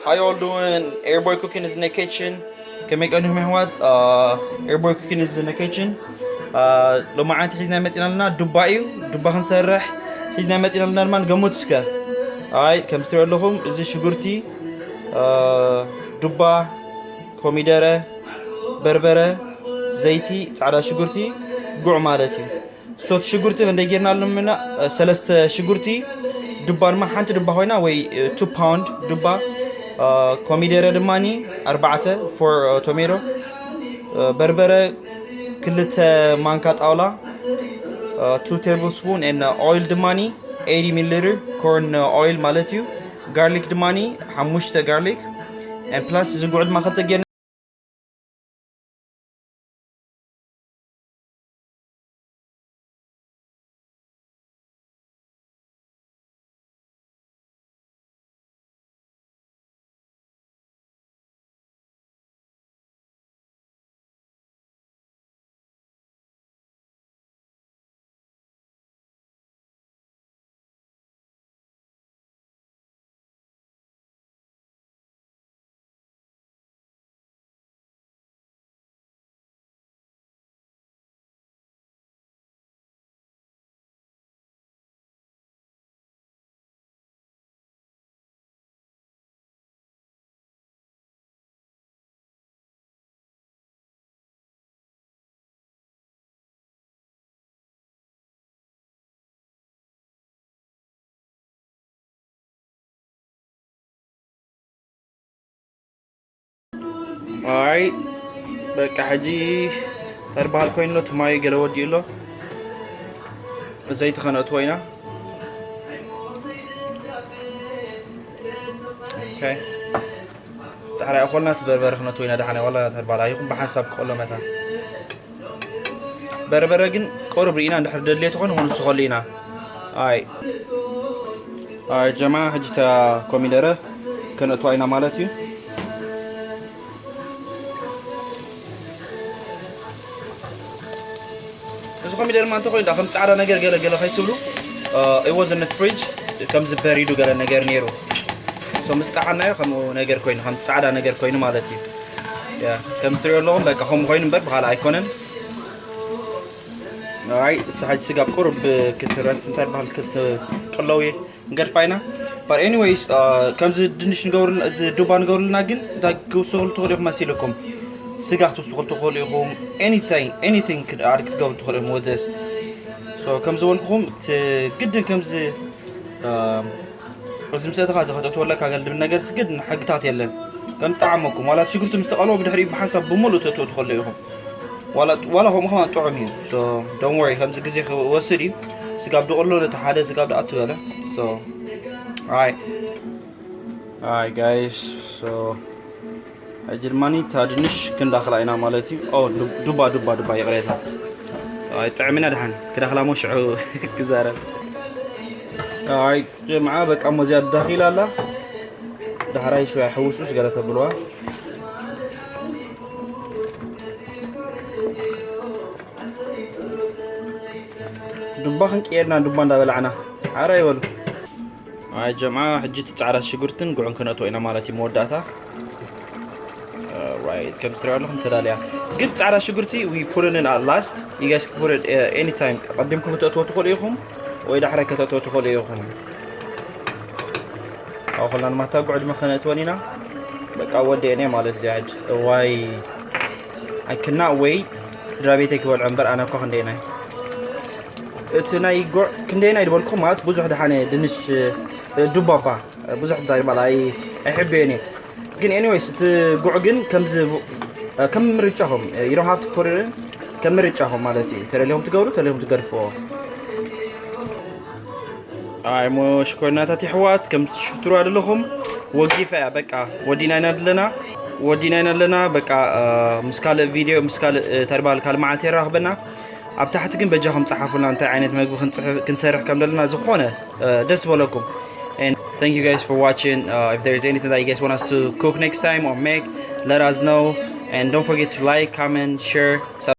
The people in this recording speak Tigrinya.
How y'all doing? Airboy Cooking is in the kitchen. ከመይ ቀኒኹም ኣሕዋት? Uh, Airboy Cooking is in the kitchen. Uh, ሎማዓንቲ ሒዝና መፂና ኣለና፣ ዱባ እዩ። ዱባ ክንሰርሕ ሒዝና መፂና ኣለና ድማ፣ ንገምቱ እስከ። ኣይ፣ ከም ትሪኦ ኣለኹም፣ እዚ ሽጉርቲ፣ uh፣ ዱባ፣ ኮሚደረ፣ በርበረ፣ ዘይቲ፣ ፃዕዳ ሽጉርቲ፣ ጉዕ ማለት እዩ። ሶት ሽጉርቲ ክንደይ ጌርና ኣለምና? ሰለስተ ሽጉርቲ፣ ዱባ ድማ ሓንቲ ዱባ ኮይና ወይ two pound ዱባ፣ ኮሚደረ ድማ ኣርባዕተ፣ four tomato፣ በርበረ ክልተ ማንካ ጣውላ፣ two tablespoon፣ and oil ድማ eighty milliliter corn oil ማለት እዩ። ጋርሊክ ድማ ሓሙሽተ ጋርሊክ፣ and plus እዚ ጉዕ ድማ ክልተ ጌርና ኣይ በቃ ሕጂ ተርባሃል ኮይኑ ኣሎ፣ ትማይ ገለ ወዲኡ ኣሎ። ዘይቲ ከነእትዎ ኢና። ኦኬ። ዳሕራይ ኣኾልና እቲ በርበረ ክነእትዎ ኢና። ደሓነ ዋላ ተርባሃል ኣይኹን ብሓንሳብ ክቆሎ መታ። በርበረ ግን ቁሩብ ርኢና እንድሕር ደድልየት ኾን ንስኸሉ ኢና። ኣይ። ኣይ ጀማ፣ ሕጂ እታ ኮሚደረ ከነእትዋ ኢና ማለት እዩ። እዚ ኮሚደረ ድማ እንተኾይኑ ዳ ከም ጻዕዳ ነገር ገለ ገለ ከይትብሉ፣ it was in the fridge፣ ከምዚ በሪዱ ገለ ነገር ነይሩ። So ምስ ጠሓናዮ ከምኡ ነገር ኮይኑ፣ ከም ጻዕዳ ነገር ኮይኑ ማለት እዩ። ያ፣ ከም ትሪኦ ኣለኹም በቃ ከምኡ ኮይኑ እምበር ብኻልእ ኣይኮነን። ኣይ፣ እሳ ሕጂ ስጋ ቁሩብ ክትረስ እንታይ በሃል ክትቅለው እየ ንገድፋ ኢና። But anyways፣ uh፣ ከምዚ ድንሽ ንገብርልና፣ እዚ ዱባ ንገብርልና ግን እንታይ ክትውስኹሉ ትኽእሉ ኢኹም መሲልኩም? ስጋ ክትውስኹሉ ትኽእሉ ኢኹም። Anything, anything ክድ-፣ ኣድ ክትገብሩ ትኽእሉ ኢኹም with this። So ከም ዝበልኩኹም እቲ ግድን ከምዚ፣ um፣ እዚ ምስ ኣተኻ እዚ ከተእትወለካ ገልድብል ነገር ስግድን ሕግታት የለን። ከም ዝጠዓመኩም፣ ዋላ እቲ ሽጉርቲ ምስ ተቐልዎ ብድሕሪኡ ብሓንሳብ ብምሉእ ተእትዎ ትኽእሉ ኢኹም። ዋላ፣ ዋላ ከምኡ ከማን ጥዑም እዩ። So don't worry፣ ከምዚ ግዜ ክወስድ እዩ። ስጋብ ድቕሎ ነቲ ሓደ ስጋብ ድኣቱ በለ። So ኣይ፣ ኣይ ጋይስ፣ so ሕጂ ድማ እታ ድንሽ ክንዳኽላ ኢና ማለት እዩ። ኦ፣ ዱ-፣ ዱባ፣ ዱባ፣ ዱባ፣ ይቕሬታ። ኣይ፣ ጥዕምና ደሓን። ክዳኽላ እሞ ሽዑ ክዛረብ። ኣይ፣ ጀምዓ በቃ እሞ እዚኣ ዳኺላ ኣላ። ዳሕራይ ሽዋ ሕውስውስ ገለ ተብልዋ። ዱባ ክንቅየርና፣ ዱባ እንዳበላዕና። ሓራ ይበሉ። ኣይ ጀምዓ፣ ሕጂ እቲ ጻዕዳ ሽጉርትን ጉዕን ክነእትዎ ኢና ማለት እዩ መወዳእታ። Right፣ ከም ትሪኦ ኣለኹም ተዳልያ። ግን ጻዕዳ ሽጉርቲ we put it in at last። You guys can put it, uh, anytime። ቀዲምኩም ከተእትዎ ትኽእሉ ኢኹም ወይ ዳሕራይ ከተእትዎ ትኽእሉ ኢኹም። ኣብ ኹልና ንማታ ጉዕ ድማ ከነእትወን ኢና። በቃ ወዲአን እየ ማለት እዚኣ ሕጂ። እዋይ፣ I cannot wait ስድራ ቤተይ ክበልዖ እምበር ኣነ እኮ ክንደየናይ። እቲ ናይ ጉዕ ክንደየናይ ድበልኩ ማለት ብዙሕ ደሓነ ድንሽ፣ እ፣ ዱባባ ብዙሕ እንታይ ማለት ኣይ-፣ ኣይሕብየን እየ። ግን anyways እቲ ጉዕ ግን ከምዚ፣ እ፣ ከም ምርጫኹም፣ እ፣ you don't have to put it in፣ ከም ምርጫኹም ማለት እዩ። ተደሊኹም ትገብሩ፣ ተደሊኹም ትገድፍዎ። ኣይ ሞ ሽኮርናታት ይሕዋት፣ ከም ትሽትሩ ኣለኹም። ወጊፈ እያ፣ በቃ ወዲና ኢና ኣለና፣ ወዲና ኢና ኣለና። በቃ፣ እ፣ ምስ ካልእ ቪድዮ፣ ምስ ካልእ፣ እ፣ ተርባል ካልእ መዓልቲ የራኽበና። ኣብ ታሕቲ ግን በጃኹም ጸሓፉልና እንታይ ዓይነት መግቢ ክንጽሕ-፣ ክንሰርሕ ከም ዘለና ዝኾነ፣ እ፣ ደስ በለኩም። And thank you guys for watching. Uh, if there is anything that you guys want us to cook next time or make, let us know. And don't forget to like, comment, share,